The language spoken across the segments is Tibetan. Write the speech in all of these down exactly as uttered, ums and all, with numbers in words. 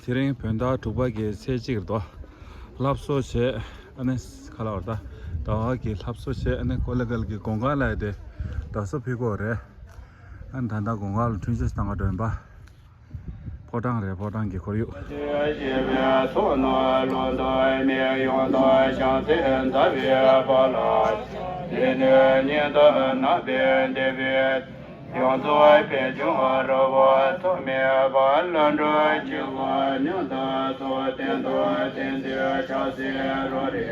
དེ་རིང་བོད་ཟླ་དྲུག་པ་གི་ཚེས་གཅིག་རེད་དོ། ལྷ་གསོལ་བྱས་ཨ་ནི་ཁ་ལག་རེད་ད། ཟླ་བ་གི་ལྷ་གསོལ་བྱས་ཨ་ནི་ཀོ་ལི་གྷལ་གྱི་གུང་དཀར་ལ་དེ་ད་གཟའ་ཕུར་བུ་རེད། ཨ་ནི་ད་ལྟ་གུང་དཀར་ལ་འཕྲིན་བཅོལ་བཏང་ག་འགྲོ་ཡིན་པ། ཕོ་བྲང་རེད། ཕོ་བྲང་གི་ཁོར་ཡུག་ཡོངས་རྫོགས་པད་འབྱུང་རབ་བར་ཐོབ་མེད་པ། ལྷུན་གྲུབ་ཉམས་དང་ཐོག་བརྟན་དང་བརྟན་ཚེ་ཕྱག་འཚལ་རོ་རེ།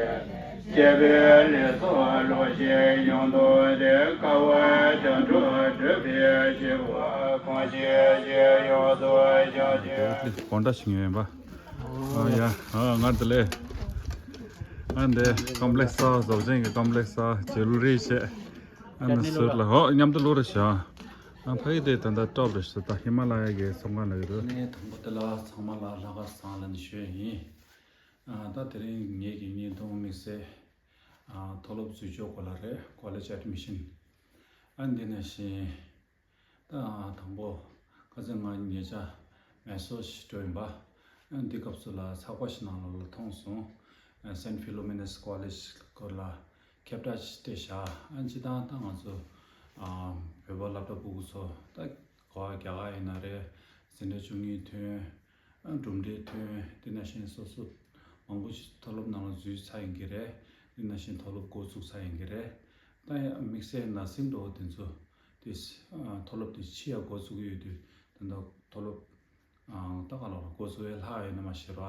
སྐྱེས་བུའི་ལས་ཚོགས་བསླུ་བྱེད་ཡོངས་སྟོང་སྟེ། དཀའ་བ་བརྒྱ་སྒྲུབ་འགྲུབ་པའི་སྐྱེས་བུ་གང་ཞིག་ཡོངས་སུ་བྱང་ཞིང་། དགོང་དག་ཞིག་ཡོད་པ། ཨ་ཡ། ཨ་ང་དེ་ལས། ཨ་འདི་ཀམ་པ་ལེགས་ས་བཟོ་བྱེད་ཀྱི་ཀམ་པ་ལེགས་ས་ཇེ་ལུ་རི་བྱས། ཨ་ནི་ཟུར་ལ་ཧོ་མཉམ་དུ་ལོག་རེ་བྱ། ཨ་ཕ་གི་དེ་ད་ལྟ་ཊོབ་རེ་བྱ། ད་ཧི་མ་ལ་ཡ་གི་ཚོང་ཁང་ལ་ཡོད་རེད། ནས་དང་པོ་དེ་ལ་ཚང་མ་ལ་ལྷག་དཀར་བཟང་ལ་ནི་ཞུ་ཡ་ཡིན། ཨ་ད་དེ་རིང་ངེད་ཀྱི་བརྙན་ཐུང་དམིགས་བསལ་ཨ་མཐོ་སློབ་འཛུལ་ཕྱོགས་སྐོར་ལ་རེད། College Admission། ཨ་འདི་ནང་བཞིན་ད་དང་པོ་ཁ་སང་ང་ཉེ་ཆར་མེ་སོར་ཞིག་འགྲོ་ཡིན་པ། ཨ་འདི་སྐབས་སུ་ལ་ཚགས་པར་ཞིག་ནང་ལོགས་ལ་མཐོང་སོང་། ཨ་Saint Philomena's College སྐོར་ལ་ཁྱབ་བསྒྲགས་ཅིག་སྤྲད་བཞག་ཨ་སྤྱིར་བཏང་ད་ང་ཚོ་ཨ་བོད་པ་སློབ་གྲྭ་ཕྲུ་གུ་ཚོ་ད་ག་རྒྱ་གར་ཡིན་ན་རེད། འཛིན་གྲྭ་བཅུ་གཉིས་ཐོན། ཨ་གྲུབ་འབྲས་ཐོན། དེ་ནང་བཞིན་སོ་སོ་མང་པོ་ཞིག་མཐོ་སློབ་ནང་ལ་འཛུལ་ཚར་ཡིན་གྱི་རེད། དེ་ནང་བཞིན་མཐོ་སློབ་འགོ་བཙུགས་ཚར་ཡིན་གྱི་རེད། ད་ཡང་དམིགས་བསལ་ནར་སིང་འགྲོ་བ་དེ་ཚོ་དེ་ཨ་མཐོ་སློབ་དེ་ཕྱི་ཡ་འགོ་བཙུགས་ཀྱི་ཡོད་དུས། ད་ལྟ་མཐོ་སློབ་ཨ་ད་ག་ལ་འགོ་བཙུགས་ཡས་ལྷག་ཡོད་ན་མ་ཤེས་ར།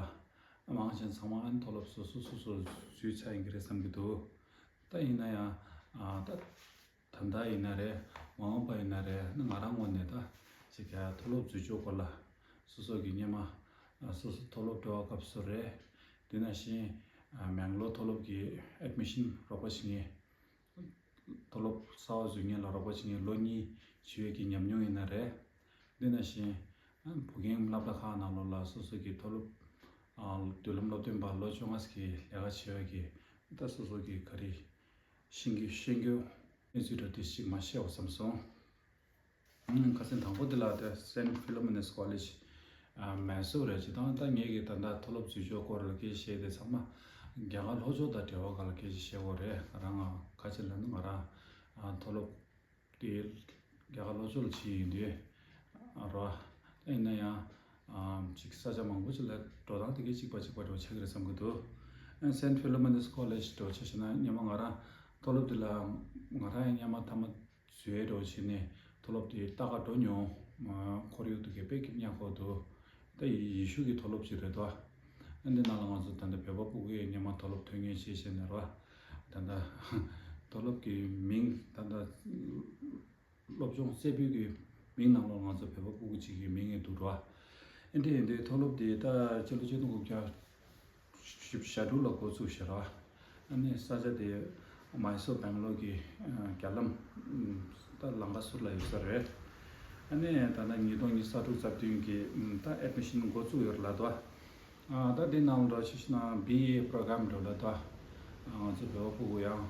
ཨ་མང་ཆེན་ཚང་མ་ཨ་མཐོ་སློབ་སོ་སོ་སོ་སོ་འཛུལ་ཚར་ཡིན་གྱི་རེད་བསམ་གྱི་འདུག་ད་ཡིན་ན་ཡང་ཨ་ད། ད་ལྟ་ཡིན་ན་རེད། མ་འོངས་པ་ཡིན་ན་རེད། ང་རང་ངོས་ནས་ད་ཅིག་ཡ་མཐོ་སློབ་འཛུལ་ཕྱོགས་སྐོར་ལ་སོ་སོ་གི་སྔོན་མ་སོ་སོ་མཐོ་སློབ་འགྲོ་བ་སྐབས་སུ་རེད། དེ་ནང་བཞིན་མེང་ལོར་མཐོ་སློབ་ཀྱི་ཨེཌ་མི་ཤན་རོགས་པ་བྱེད་མཁན། མཐོ་སློབ་གསར་པ་འཛུལ་མཁན་ལ་རོགས་པ་བྱེད་མཁན་ལོ་གཉིས་བྱས་པའི་གི་ཉམས་མྱོང་ཡིན་ན་རེད། དེ་ནང་བཞིན་བོད་ཁྱིམ་སློབ་གྲྭ་ཁག་ནང་ལོགས་ལ་སོ་སོ་གི་མཐོ་སློབ་མདུན་ལམ་སློབ་སྟོན་པ་ལོ་བཅོ་ལྔ་གི་ལས་ཀ་བྱས་པའི་གི་ད་སོ་སོ་གི་ག་རེ། ཤེས་རྒྱུ་ཤེས་རྒྱུ་གནས་ཚུལ་འདྲ་དེ་ཞིག་མ་བཤད་འོ་བསམ་སོང་། ཨང་། ཁ་སང་དང་པོ་དེ་ལ་དེ་Saint Philomena's College ཨ་མེ་སོར་རེད། ཅི་དང་ད་ངེད་ཀྱི་ད་ལྟ་མཐོ་སློབ་འཛུལ་ཕྱོགས་སྐོར་ལ་སྐད་ཆ་བཤད་དེ་ཚང་མ་རྒྱ་གར་ལྷོ་ཕྱོགས་དང་འབྲེལ་བ་སྒང་ལ་སྐད་ཆ་བཤད་དགོས་རེད། ང་རང་ང་ཁ་ཆེ་ལ་ནི་ང་རང་ཨ་མཐོ་སློབ་དེ་རྒྱ་གར་ལྷོ་ཕྱོགས་ལ་ཕྱིན་ཡིན་དུས་ཨ་རོ། ཡིན་ན་ཡང་ཨ་ཅིག་ས་ཆ་མང་པོ་ཅིག་ལ་འགྲོ་སྟངས་དེ་གའི་གཅིག་པ་གཅིག་པ་འདྲ་བོ་ཆགས་ཀྱི་རེད་བསམ་གྱི་འདུག་ཨ་Saint Philomena's College འདྲ་བོ་ཆ་བཞག་ན་སྔོན་མ་ང་རང་མཐོ་སློབ་དེ་ལ་ང་རང་ཡང་སྔོན་མ་མཐའ་མ་འཛུལ་ཡས་འདྲ་བོ་བྱས་ནས་མཐོ་སློབ་དེ་ལྟ་ག་འགྲོ་མྱོང་། ཁོར་ཡུག་དེ་གའི་དཔེ་སྐྱིད་ཉག་ཁོག་འདུག་ད་ཡེ་ཤུ་གི་མཐོ་སློབ་ཅིག་རེད་དོ། ཨ་འདི་ནང་ལ་ང་ཚོ་ད་ལྟ་བོད་པ་ཕྲུ་གུ་ཡིས་སྔོན་མ་མཐོ་སློབ་ཐོན་མཁན་ཞིག་བྱས་ནས་རོ། ད་ལྟ་མཐོ་སློབ་ཀྱི་མིང་ད་ལྟ་སློབ་སྦྱོང་སླེབས་ཡས་ཀྱི་མིང་ནང་ལོགས་ང་ཚོ་བོད་པ་ཕྲུ་གུ་གཅིག་གི་མིང་ཡང་འདུག་རོ། ཨ་འདི་ཡིན་དུས་མཐོ་སློབ་འདི་ད་སྤྱི་ལོ་ཆིག་སྟོང་དགུ་བརྒྱ་བཞི་བཅུ་ཞེ་དྲུག་ལ་འགོ་བཙུགས་ཤག་ར། ཨ་ནི་ས་ཆ་དེ་མའི་སོར་སྦེང་ལོར་གྱི་ཨ་རྒྱ་ལམ་ཨ་ད་ལམ་ཁ་ཟུར་ལ་ཡོད་ས་རེད། ཨ་ནི་ད་ལྟ་ཉིས་སྟོང་ཉི་ཤུ་རྩ་དྲུག་རྩ་བདུན་གྱི་ཨ་ད་ཨེཌ་མི་ཤན་འགོ་བཙུགས་ཡོད་རེད་ལབ་འདུག་ཨ་ད་དེ་ནང་ལ་འགྲོ་ཤེས་ན་བི་ཨེ་པོ་རོ་གྷ་རམ་འགྲོ་ལབ་འདུག་ཨ་ང་ཚོ་བོད་པ་ཕྲུ་གུ་ཡང་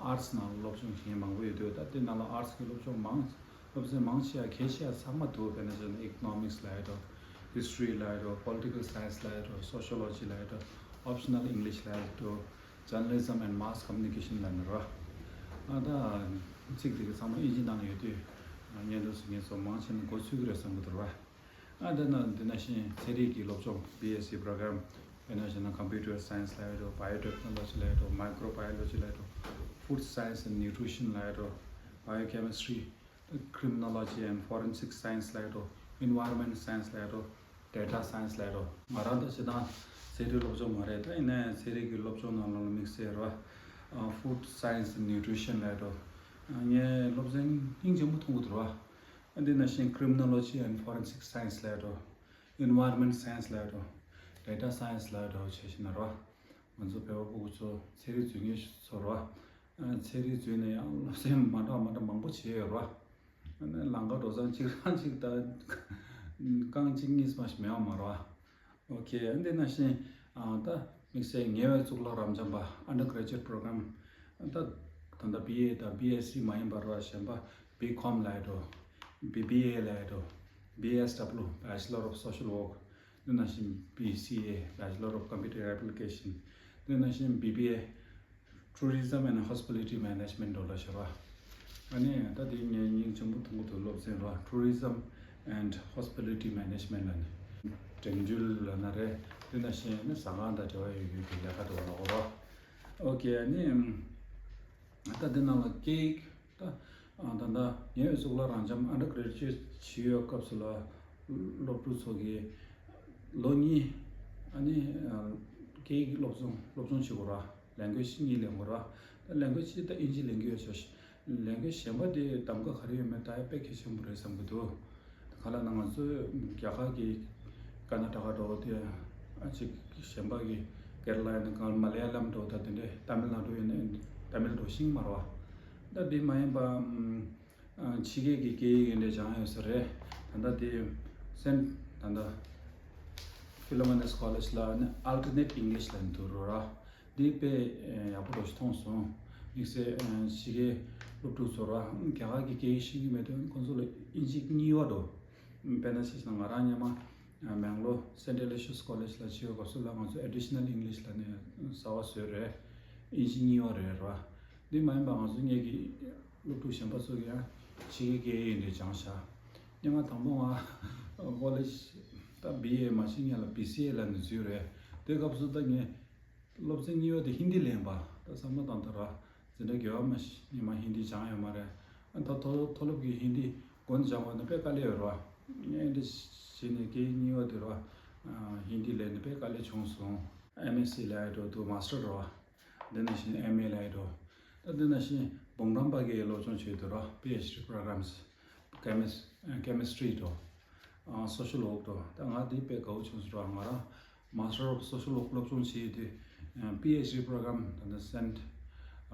ཨར་ཊི་སི་ནང་ལ་སློབ་སྦྱོང་བྱེད་མཁན་མང་པོ་ཡོད་འདུག་ད་དེ་ནང་ལ་ཨར་ཊི་སི་གི་སློབ་སྦྱོང་མང་སློབ་ཚན་མང་ཆེ་བ་གལ་ཆེ་བ་ཚང་མ་འདུག་དཔེར་ན་བྱས་ན་ཨི་ཀོ་ནོ་མིག་སི་ལབ་ཡས་འགྲོ། ཧིས་ཊོ་རི་ལབ་ཡས་འགྲོ། པོ་ལི་ཊི་ཀལ་སའེན་སི་ལབ་ཡས་འགྲོ། སོ་ཤི་ཡོ་ལོ་ཇི་ལབ་ཡས་འགྲོ། ཨོབ་ཤ་ནལ་ཨིང་ལིཤ་ལབ་ཡས་འགྲོ། ཇར་ནལ་ལི་ཛམ་ཨེན་ཌི་མཱས་ཀོ་མུ་ནི་ཀེ་ཤན་ལབ་ནས་རོ། ཨ་ད་ཚིག་དེ་ག་ཚང་མ་དབྱིན་ཇི་ནང་ལ་ཡོད་དུས་བརྙན་ཐུང་ཟེར་མཁན་ཚོ་མང་ཆེ་ནས་མགོ་ཚོས་ཀྱི་རེད་བསམ་གྱི་འདུག་ར། ཨ་དེ་ན་དེ་ནང་བཞིན་ཚན་རིག་གི་སློབ་སྦྱོང་བི་ཨེས་སི་པོ་རོ་གྷ་རམ། དཔེར་ན་བྱས་ན་ཀམ་པུ་ཊར་སའེན་སི་ལབ་ཡས་འགྲོ། བྷ་ཡོ་ཊེག་ནོ་ལོ་ཇི་ལབ་ཡས་འགྲོ། མའི་ཀྲོ་བྷ་ཡོ་ལོ་ཇི་ལབ་ཡས་འགྲོ། ཕུཌ་སའེན་སི་ཨེན་ཌ་ནིའུ་ཊི་རི་ཤན་ལབ་ཡས་འགྲོ། བྷ་ཡོ་ཀེ་མི་སི་ཊི་རི། Criminology and Forensic Science ལབ་ཡས་འགྲོ། Environment Science ལབ་ཡས་འགྲོ། Data Science ལབ་ཡས་འགྲོ། ང་རང་ད་ཅི་ད་ཚན་རིག་སློབ་སྦྱོང་མ་རེད། ད་ཡིན་ནའི་ཚན་རིག་གི་སློབ་སྦྱོང་ནང་ལོགས་ལ་དམིགས་བསལ་རོ། ཨ་Food Science and Nutrition ལབ་ཡས་འགྲོ། ཨ་ངས་སློབ་ཚན་སྙིང་རྗེ་མོ་མཐོང་གི་འདུག་རོ། ཨ་འདི་ནང་བཞིན་Criminology and Forensic Science ལབ་ཡས་འགྲོ། Environment Science ལབ་ཡས་འགྲོ། Data Science ལབ་ཡས་འགྲོ་བྱས་ཤིག་ན་རོ། ང་ཚོ་བོད་པ་ཕྲུ་གུ་ཚོ་ཚན་རིག་འཛུལ་མཁན་ཚོ་རོ། ཨ་ཚན་རིག་འཛུལ་ནས་ཡང་སློབ་ཚན་མ་འདྲ་མ་འདྲ་མང་པོ་བྱས་ཡོད་རོ། ཨ་ནི་ལམ་ཁ་འགྲོ་སྟངས་གཅིག་རང་གཅིག་ད་རྐང་གཅིག་གཉིས་མ་ཞིག་མེད་པ་མ་རེད་པ། ཨོ་ཁེ། ཨ་འདི་ནང་བཞིན་ཨ་ད་དམིགས་བསལ་ཉེ་བའི་གཙུག་ལག་རབ་འབྱམས་པ་Undergraduate Program ད་ད་ལྟ་བི་ཨེ་དང་བི་ཨེས་སི་མ་ཡིན་པ་རེད་པ། གཞན་པ་བི་ཀོམ་ལབ་ཡས་འགྲོ། བི་བི་ཨེ་ལབ་ཡས་འགྲོ། བི་ཨེས་ཌབ་ལུ་Bachelor of Social Work དེ་ནང་བཞིན་B C A, Bachelor of Computer Application, དེ་ནང་བཞིན B B A, Tourism and Hospitality Management འགྲོ་ལ་ཤོར་བ། ཨ་ནི་ད་དེ་ངས་སྙིང་རྗེ་པོ་ཐུང་གུ་དུ་སློབ་ཚན་རོ། Tourism and Hospitality Management ལ་ནི་འགྲིམ་འགྲུལ་ལ་ན་རེ། དེ་ནང་བཞིན་ནི་ཟ་ཁང་དང་འབྲེལ་བ་ཡོད་ཡོད་ཀྱི་ལས་ཀ་འགྲོ་ལ་འོ་རོ། ཨོ་ཀེ། ཨ་ནི་ད་དེ་ནང་ལ་སྐད་ད་ད་ད་ངའི་གཙུག་ལག་རང་འཇམ་undergraduate བྱེད་ཡོད་སྐབས་སུ་ལ་སློབ་ཕྲུག་ཚོ་གི་ལོ་གཉིས་ཨ་ནི་སྐད་ཡིག་སློབ་སྦྱོང་སློབ་སྦྱོང་བྱེད་དགོས་ར། language གཉིས་ལེན་དགོས་ར། ད་language གཅིག་ད་ཨིན་ཇི་ལེན་གྱི་ཡོད་ཆོག language གཞན་པ་དེ་གདམ་ག་ག་རེ་ཡོད་མེད་ད་དཔེ་གལ་ཆེན་པོ་རེད་བསམ་གྱི་འདུག་ད་ག་ལ་ན་ང་ཚོས་རྒྱ་གར་གྱི་ཀར་ན་ཊ་ཀ་འགྲོ་དེ་ཨ་ཅིག་གཞན་པ་གི་ཀེ་ར་ལ་ཡིན་ན་གང་མ་ལ་ཡ་ལམ་འགྲོ་ད་དེ་འདྲས་ཏ་མིལ་ནཱ་ཌུ་ཡིན་ན་ཏ་མིལ་འགྲོ་ཤེས་མ་རེད་བ། ད་དེ་མ་ཡིན་པ་ཕྱི་རྒྱལ་གྱི་སྐད་ཡིག་འདྲས་སྦྱང་ཡོད་ས་རེད། ད་ལྟ་དེ་སེན་ད་ལྟ་Philomena College ལ་ནི་alternate English ལ་འདུག་རོ་ར། འདི་དཔེ་ཡག་པོ་རོ་ཞིག་མཐོང་སོང་། དམིགས་བསལ་ཕྱི་རྒྱལ་སློབ་ཕྲུག་ཚོ་ར་རྒྱ་གར་གྱི་སྐད་ཡིག་ཤེས་ཀྱི་མེད་དུས་ཁོང་ཚོ་ལ་ཨིན་ཇི་གཉིས་པ་འགྲོ། དཔེར་ན་ཆ་བཞག་ན་ང་རང་སྔོན་མ་མེང་ལོར་Saint Aloysius College ལ་ཕྱིན་པའི་སྐབས་སུ་ལ་ང་ཚོ་additional English ལ་ནི་གསར་པ་བཟོས་རེད། ཨིན་ཇི་གཉིས་པ་རེད་ར། འདི་མ་ཡིན་པ་ང་ཚོ་སྔོན་གྱི་སློབ་ཕྲུག་གཞན་པ་ཚོ་གིས་ཡང་ཕྱི་རྒྱལ་སྐད་ཡིག་འདི་སྦྱངས་ཤག་སྔོན་མ་དང་པོ་ང་ཀོ་ལེཇ་ད་བི་ཨེ་མ་ཤེས་སྔོན་ལ་བི་སི་ཨེ་ལ་ནི་འཛུལ་རེད། དེ་སྐབས་སུ་ད་ངས་སློབ་ཚན་གཉིས་པ་དེ་ཧིན་དི་ལེན་པ་ད་བསམ་བློ་བཏང་ད་ར། འཛིན་གྲྭ་བརྒྱད་པ་མ་ཤེས་སྔོན་མ་ཧིན་དི་སྦྱངས་ཡོད་མ་རེད། ཨ་ད་མཐོ་མཐོ་སློབ་ཀྱི་ཧིན་དི་མགོ་ནས་སྦྱངས་པ་ནི་དཔེ་དཀའ་ལས་ཡོད་རེད་བ། ངས་འདི་བྱས་ནས་སྐད་ཡིག་གཉིས་པ་དེ་རེད་བ། ཧིན་དི་ལེན་ནི་དཔེ་དཀའ་ལས་བྱུང་སོང་། ཨེམ་ཨེས་སི་ལ་ཡ་འགྲོ་དུས་མཱ་སི་ཊར་རེད་བ། འདི་ནང་བཞིན་ཨེམ་ཨེ་ལ་ཡ་འགྲོ། ད་འདི་ནང་བཞིན་འབུམ་རམས་པ་གི་སློབ་སྦྱོང་བྱེད་དུས་རེད་བ། པི་ཨེཆ་ཌི་པོ་རོ་གྷ་རམ་སི། ཀེ་མིས་ཀེ་མི་སི་ཊི་རི་འགྲོ། སོ་ཤལ་ཝོག་འགྲོ། ད་ང་འདི་དཔེ་དགའ་བོ་བྱུང་སོང་རེད་བ། ང་རང་Master of Social Work སློབ་སྦྱོང་བྱེད་དུས་པི་ཨེཆ་ཌི་པོ་རོ་གྷ་རམ་ད་ནི་སེན་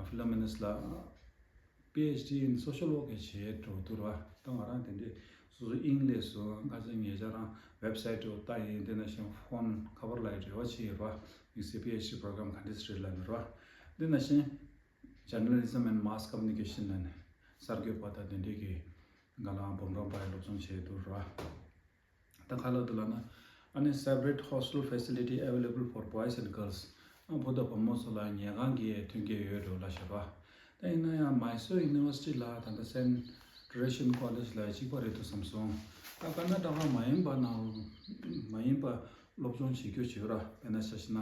ཕི་ལོ་མི་ནས་ལ་པི་ཨེཆ་ཌི་ཨིན་སོ་ཤལ་ཝོག་གི་བྱེད་འགྲོ་དུས་རེད་བ། ད་ང་རང་དེ་འདྲའི་སོ་སོ་ཨིན་ལས་སུ་ཁ་སང་ཉེ་ཆར་རང་ཝེབ་སའིཊ་དུ་ལྟ་ཡིན། དེ་ནང་བཞིན་ཕོན་ཁ་པར་ལ་ཡི་འབྲེལ་བ་བྱེད་ཡོད་རེད་བ། དམིགས་བསལ་པི་ཨེཆ་ཌི་པོ་རོ་གྷ་རམ་ག་འདྲས་རེད་ལབ་ནི་རེད་བ། དེ་ནང་བཞིན་Journalism and Mass Communication ལབ་ནས་གསར་འགོད་པ་དང་དེ་འདྲས་ཀྱི་ང་རང་འབུམ་རམས་པ་ཡི་སློབ་སྦྱོང་བྱེད་དུས་རེད་བ། ད་ག་ལ་འདུག་ལབ་ན། ཨ་ནི་separate hostel facility available for boys and girls ཨ་བུ་དང་བུ་མོ་ཚོ་ལ་ཉལ་ཁང་གི་མཐུན་རྐྱེན་ཡོད་འགྲོ་ལ་ཞེས་པ། ད་ཡིན་ན་ཡང་Mysore University ལ་ད་ལྟ་Saint Teresian College ལ་གཅིག་པ་རེད་འདུག་བསམ་སོང་། ད་ཀར་ན་ཊ་ཀ་མ་ཡིན་པ་ནང་མ་ཡིན་པ་སློབ་སྦྱོང་བྱེད་རྒྱུ་བྱེད་ར། དཔེར་ན་ཆ་བཞག་ན་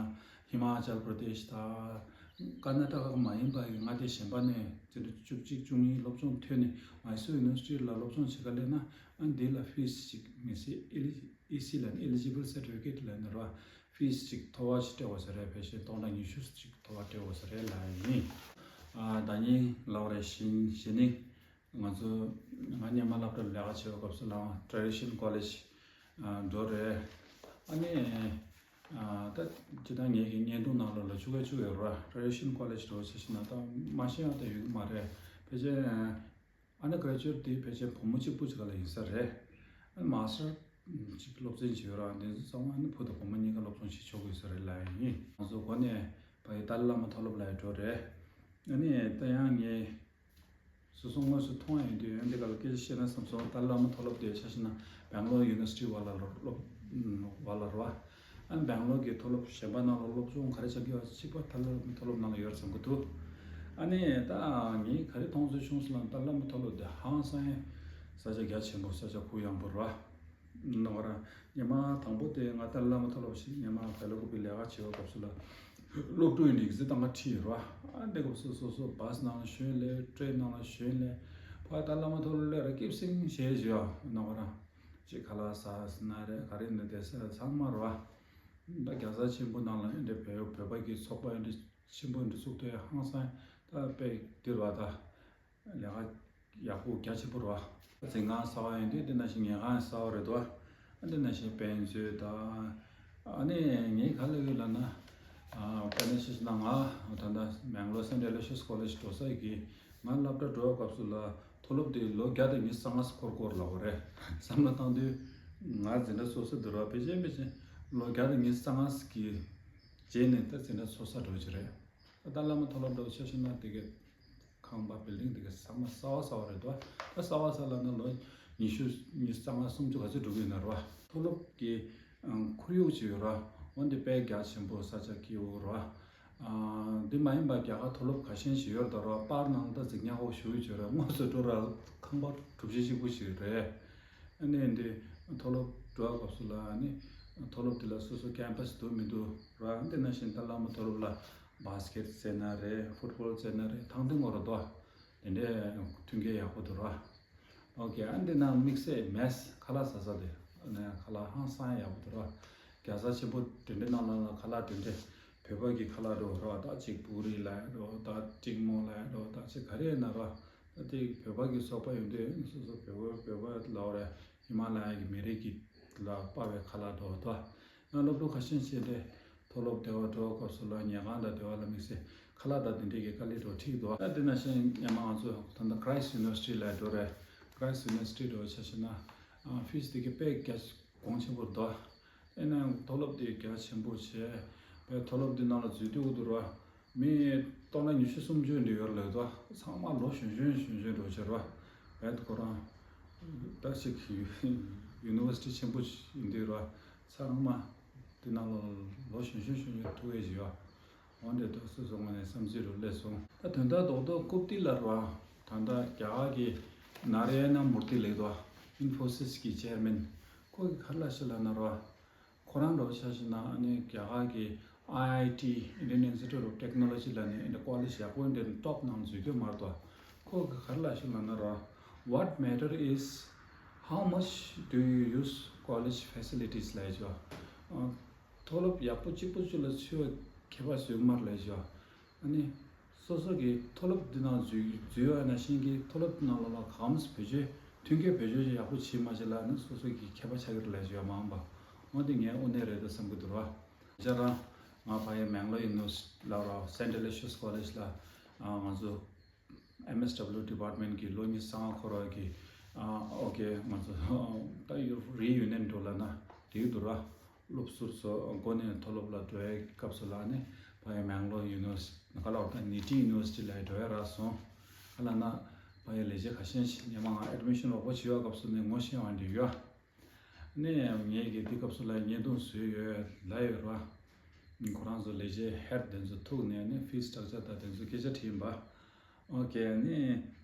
ཧི་མ་ཅལ་པྲ་དེཤ་དང་ཀར་ན་ཊ་ཀ་མ་ཡིན་པ་ཡི་མངའ་སྡེ་གཞན་པ་ནས་ཚན་རིག་བཅུ་གཅིག་བཅུ་གཉིས་སློབ་སྦྱོང་ཐོན་ནས་Mysore University ལ་སློབ་སྦྱོང་བྱེད་ག་སླེབས་ན་ཨ་འདི་ལ་ཕིས་ཅིག་མི་སྲིད། ཨི་སི་ལ་ནི་eligible certificate ལ་ནི་ར་ཕིས་ཅིག་མཐོ་བ་ཞིག་སྤྲད་དགོས་ས་རེད། ཕལ་ཆེར་སྟོང་ཕྲག་ཉི་ཤུ་ཅིག་མཐོ་བ་སྤྲད་དགོས་ས་རེད་ལབ་ཡིན། ཨ་ད་ནི་ལབ་རེད་བཞིན་བྱས་ནི། ང་ཚོ་ང་སྔོན་མ་སློབ་གྲྭར་ལས་ཀ་བྱེད་པའི་སྐབས་སུ་ལའང་Tradition College ཨ་འགྲོ་རེད། ཨ་ནི་ཨ་ད་ཇི་ལྟར་ངེད་ཀྱི་བརྙན་ཐུང་ནང་ལོགས་ལ་བཅུ་ག་བཅུ་ཡོད་ར། Tradition College འགྲོ་བྱེད་ཤེས་ན་ད་མ་ཤེས་ཡག་ད་ཡོད་ཀྱི་མ་རེད། ཕལ་ཆེར་ཨ་ནི་Graduate དེ་ཕལ་ཆེར་བུ་མོ་གཅིག་པུ་ཅིག་ལ་ཡིན་ས་རེད། ཨ་ནི་Master ཅིག་སློབ་ཚན་ཅིག་ཡོད་ར། འདི་ཚོ་ཚང་མ་ཨ་ནི་བུ་དང་བུ་མོ་གཉིས་ཀ་སློབ་སྦྱོང་བྱེད་ཆོག་གི་ཡོད་ས་རེད་ལབ་ཡིན། ང་ཚོ་འགོ་ནས་ཕ་གི་ཏཱ་ལའི་བླ་མ་མཐོ་སློབ་ལ་ཡང་འགྲོ་རེད། ཨ་ནི་ད་ཡང་ངས་སོ་སོ་དངོས་སུ་མཐོང་ཡོང་དུས་ཡང་འདི་ག་ལ་སྐད་ཆ་བཤད་ན་བསམ་སོང་། ཏཱ་ལའི་བླ་མ་མཐོ་སློབ་དེ་ཆ་བཞག་ན་Bangalore University བ་ལ་སློབ་སློབ་བ་ལ་རེད་བ། ཨ་ནི་Bangalore གི་མཐོ་སློབ་གཞན་པ་ནང་ལ་སློབ་སྦྱོང་ག་རེ་བྱ་རྒྱུ་བ་གཅིག་པ་ཏཱ་ལའི་བླ་མ་མཐོ་སློབ་ནང་ལ་ཡོད་རེད་བསམ་གི་འདུག་ཨ་ནི་ད་ངས་ག་རེ་མཐོང་ཚུལ་བྱུང་སོང་ལབ་ན་ཏཱ་ལའི་བླ་མ་མཐོ་སློབ་དེ་ཧང་སང་ས་ཆ་རྒྱ་ཆེན་པོ་ས་ཆ་གུ་ཡངས་པོ་རེད་བ། ནོ་ར། ཉི་མ་དང་པོ་དེ་ང་ཏཱ་ལའི་བླ་མ་མཐོ་སློབ་ཞིག་སྔོན་མ་བེ་ལ་ཀུ་པི་ལས་ཀ་བྱེད་པའི་སྐབས་སུ་ལ་སློབ་ཕྲུག་ཡིན་དུས་ཙི་ཏང་ཁ་ཁྲིད་ཡོད་ར། ཨ་འདི་སྐབས་སུ་སོ་སོ་བཱས་ནང་ལ་ཞོན་སླེབས། ཊེན་ནང་ལ་ཞོན་སླེབས། ཕ་ཏཱ་ལའི་བླ་མ་མཐོ་སློབ་སླེབས་ར་སྐྱིད་སེང་བྱས་བྱས་ཡོད་ནོ་ར། ཅིག་ཁ་ལག་ཟ་ཟ་ན་རེད་ག་རེ་ནི་དེ་ས་ཚང་མ་ར། ད་རྒྱལ་ས་ཆེན་པོ་ནང་ལ་ཨེ་འདྲ་བོད་བོད་པ་གི་ཚོགས་པ་ཨེ་འདྲ་ཆེན་པོ་འདི་བཙུགས་དུས་ཧང་སང་ད་དཔེ་འདིར་བ་ད། ལས་ཀ་ཡག་པོ་རྒྱ་ཆེ་པོ་རེད་བ། འཛིན་ཁང་གསར་པ་ཡིན་དུས་དེ་ནང་བཞིན་ཉལ་ཁང་གསར་པ་རེད་དོ། དེ་ནང་བཞིན་དཔེ་མཛོད་དང་། ཨ་ནི་ངས་ག་ལབ་ཡོད་ལབ་ན། དཔེར་ན་ཆ་བཞག་ན་ང་ད་ལྟ་Bangalore Saint Aloysius College འགྲོ་ས་ཡི་གི་ང་སློབ་གྲྭ་འགྲོ་བའི་སྐབས་སུ་ལ་མཐོ་སློབ་དེ་ལོ་བརྒྱ་དང་ཉི་ཤུ་རྩ་ལྔ་འཁོར་འཁོར་ལབ་དགོས་རེད། བསམ་བློ་བཏང་དུས་ང་འཛིན་གྲྭ་ཚོགས་ས་འདི་རུ་ཕལ་ཆེར་ཕལ་ཆེར་ལོ་བརྒྱ་དང་ཉི་ཤུ་རྩ་ལྔ་གི་རྗེས་ནས་ད་འཛིན་གྲྭ་ཚོགས་ས་འགྲོ་གི་རེད། ད་ཏཱ་ལའི་བླ་མ་མཐོ་སློབ་འདྲ་བོ་ཆ་བཞག་ན་དེ་གའི་ཁང་པ་བིལ་ཌིང་དེ་གའི་ཚང་མ་གསར་པ་གསར་པ་རེད་དོ། ད་གསར་པ་གསར་ལབ་ན་ལོ་ཉི་ཤུ་ཉི་ཤུ་རྩ་ལྔ་སུམ་ཅུ་ག་ཚོད་འགྲོ་གི་ཡོད་ན་རེད་བ། མཐོ་སློབ་ཀྱི་ ཁོར་ཡུག་ཅིག་ཡོད་ར། འོན་ཏེ་དཔེ་རྒྱ་ཆེན་པོ་ས་ཆ་སྐྱིད་པོ་ར། འདི་མ་ཡིན་པ་རྒྱ་གར་མཐོ་སློབ་ཁ་ཤས་ཤིག་ཡོད་ར། པར་ནང་ད་འཛིག་ཉག་གོ་ཞུ་ཡོད་ར། དངོས་སུ་འགྲོ་ར་ཁང་པ་གྲུ་བཞི་གཅིག་པུ་ཞིག་རེད། ཨ་ནི་འདི་མཐོ་སློབ་འགྲོ་བ་སྐབས་སུ་ལ་ཨ་ནི་མཐོ་སློབ་འདི་ལ་སོ་སོ་ཁེམ་པས་འདུག་མི་འདུག་ར། འདི་ནང་བཞིན་ད་བླ་མ་མཐོ་སློབ་ལ་བཱ་སི་ཀེ་ཊི་རྩེ་ན་རེད། ཕུཊ་བོལ་རྩེ་ན་རེད། ཐང་ཐིང་ངོ་ར་འདུག་དེ་འདྲའི་མཐུན་རྐྱེན་ཡག་པོ་འདུག་ར། ཨོ་ཀེ། ཨ་འདི་ན་དམིགས་བསལ་མེས་ཁ་ལག་ཟ་ས་དེ་ནས་ཁ་ལག་ཧང་སང་ཡག་པོ་འདུག་ར། རྒྱལ་ས་ཆེན་པོ་དེ་འདྲའི་ནང་ལ་ཁ་ལག་དེ་འདྲའི་བོད་པ་གི་ཁ་ལག་འགྲོ་ར། ད་ཅིག་པུ་རི་ལ་འགྲོ། ད་ཅིག་མོག་ལ་འགྲོ། ད་ཅིག་ག་རེ་ཡིན་ན་ར། ད་དེ་བོད་པ་གི་ཚོགས་པ་ཡོད་དུས་སོ་སོ་བོད་པ་བོད་པ་ལ་ར་ཧི་མ་ལ་ཡ་གི་མི་རིགས་ཀྱི་ལ་དཔག་པའི་ཁ་ལག་འགྲོ་ད། ང་སློབ་ཕྲུག་ཁ་ཤས་ཤིག་དེ་མཐོ་སློབ་དེ་བ་འགྲོ་སྐབས་སུ་ལ་ཉལ་ཁང་དང་དེ་བ་ལ་དམིགས་བསལ་ཁ་ལག་དང་དེ་འདྲའི་གི་དཀའ་ལས་འགྲོ་ཁྲིད་འདུག་ད་དེ་ནང་བཞིན་སྔོན་མ་ང་ཚོ་ད་ལྟ་Christ University་ལ་འགྲོ་རེད། Christ University འགྲོ་ཆ་བཞག་ན་ཕིས་དེ་གི་དཔེ་རྒྱ་གོང་ཆེན་པོ་འདུག་ཨེ་ན་མཐོ་སློབ་དེ་རྒྱ་ཆེན་པོ་བྱས་པའི་མཐོ་སློབ་དེ་ནང་ལ་འཛུལ་དུས་འདུག་ར། མི་སྟོང་ཕྲག་ཉི་ཤུ་སུམ་ཅུ་འདྲ་ཡོད་ལབ་འདུག་ཚང་མ་ལོ་གཞོན་གཞོན་གཞོན་གཞོན་འགྲོ་བྱེད་རོགས། བས་ཁོ་རང་ད་ཅིག་ཡུ་ནི་ཝར་སི་ཊི་ཆེན་པོ་ཡིན་དུས་རོགས། ཚང་མ་འདི་ནང་ལོ་ལོ་གཞོན་གཞོན་གཞོན་གཞོན་ཐུག་ཡས་ཡོད། འོན་ཏེ་ད་སོ་སོ་ངོས་ནས་བསམ་ཚུལ་རུ་སླེབས་སོང་། ད་དོན་དག་རྡོག་རྡོག་རྐུབ་སྟེགས་ལ་རོགས། ད་ལྟ་རྒྱ་གར་གྱི་ནཱ་ར་ཡ་ན་མུར་ཏི་ལེགས་དོ། ཨིན་ཕོ་སིས་ཀྱི་ཅེར་མེན། ཁོ་གི་ག་རེ་ལབ་ཤག་ལབ་ན་རོགས། ཁོ་རང་འདྲ་བོ་ཆ་བཞག་ན་ཨ་ནི་རྒྱ་གར་གྱི་ཨའི་ཨའི་ཊི། Indian Institute of Technology ལབ་ནས་ཨ་ནི་ཀོ་ལེཇ་ཡག་པོ་འདི་ཊོབ་ནང་འཛུལ་གྱི་མ་རེད་དོ། ཁོ་གི་ག་རེ་ལབ་ཤག་ལབ་ན་རོགས། What matter is how much do you use college facilities ལབ་ཡ་ཅོ། མཐོ་སློབ་ཡག་པོ་གཅིག་པོ་གཅིག་ལ་ཚུད་པའི་ཁྱད་པར་བཟོས་མ་རེད་ལབ་ཡ་ཅོ། ཨ་ནི། སོ་སོ་གི་མཐོ་སློབ་འདི་ནང་འཛུལ་འཛུལ་བ་ནང་བཞིན་གྱི་མཐོ་སློབ་འདི་ནང་ལོགས་ལ་གང་བེད་སྤྱོད་མཐུན་རྐྱེན་བེད་སྤྱོད་ཅིག་ཡག་པོ་བྱེད་མ་བྱེད་ལ་ནི་སོ་སོ་གི་ཁྱད་པར་ཆགས་ཀྱི་རེད་ལབ་ཞུ་བ་མ་འོངས་པ། འོན་ཏེ་ངས་དངོས་གནས་རེད་འདུག་བསམ་གྱི་འདུག་ར། ང་རང་ང་ཕ་ཡི་མེང་ལོར་ཡུ་ནི་ཝར་སི་ཊི་ལ་ར། Saint Aloysius College ལ་ང་ཚོ་ཨེམ་ཨེས་ཌབ་ལིའུ་ཌི་པར་ཊི་མེན་ཊི་གི་ལོ་གཉིས་གསང་བ་འཁོར་བ་གི་ཨོ་ཀེ་ང་ཚོ་ད་རི་ཡུ་ནི་ཡན་འགྲོ་ལབ་ན་དེའི་འདུག་ར། སློབ་ཟུར་ཚོ་འགོ་ནས་མཐོ་སློབ་ལ་འགྲོ་བའི་སྐབས་སུ་ལ་ནི་ཕ་ཡི་མེང་ལོར་ཡུ་ནི་ཝར་སི་ཊི་ག་ལ་བ་ད་ནི་ཊི་ཡུ་ནི་ཝར་སི་ཊི་ལ་འགྲོ་ཡ་རག་སོང་། ག་ལ་ན་ཕ་ཡི་ལས་བྱེད་ཁ་ཤས་ཤིག་སྔོན་མ་ང་ཨེ་ཌི་མི་ཤན་རོགས་པ་བྱེད་པའི་སྐབས་སུ་ནི་ངོ་ཤེས་པ་འདི་ཡོད། ནི་ངས་ཀྱི་དེ་སྐབས་སུ་ལ་བརྙན་ཐུང་བཟོས་ཡོད་ལབ་ཡོད་ར། ཁོ་རང་ཚོ་ལས་བྱེད་ཧེཌ་དེ་ཚོ་ཐུག་ནས་ནི་ཕིས་སི་སི་ཊག་ཅར་དང་དེ་ཚོ་སྐད་ཆ་དྲིས་ཡིན་པ། ཨོ་ཀེ་ནི་